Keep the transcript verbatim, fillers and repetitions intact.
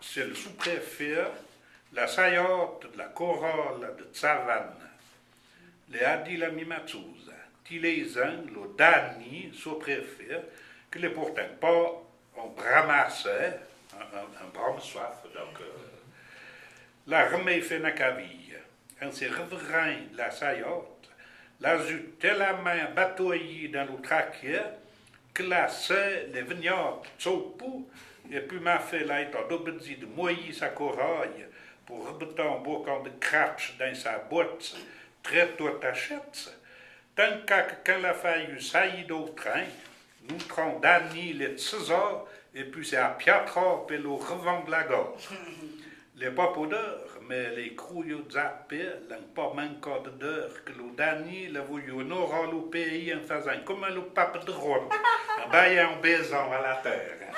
Sé le sou-préfè, la sayâte de la corâla de Tsavane. Lé a di la mima tsouza. Ti lé zan, lo Dani, sou-préfè, que lé pourtan pa on bramasseur, un, un, un brame-soif, donc, euh, la remé fé na caville. En se revirèn la sayâte, l'a zu tèlamin batoyî dan lo traquèr, que la sè lé vènyâ tsopou, é pu ma fé l'a étâ dobedzi de moyî sa corâye, pou rebetâ on bocan de cratche dan sa botse, trè to tachètse, tan ca que can l'a fayu sayî dou trin, noutron Dani lé tsezâ, é pu s'é apiatrâ pe lo revan de la gâre. Lé pa podeur, mé lé crouyo dzapé l'an pa mancâ de deur que lo Dani l'a vouyu onorâ lo pèyi en fazan comme lo pape de Rome, en bayyan on bézon a la têra.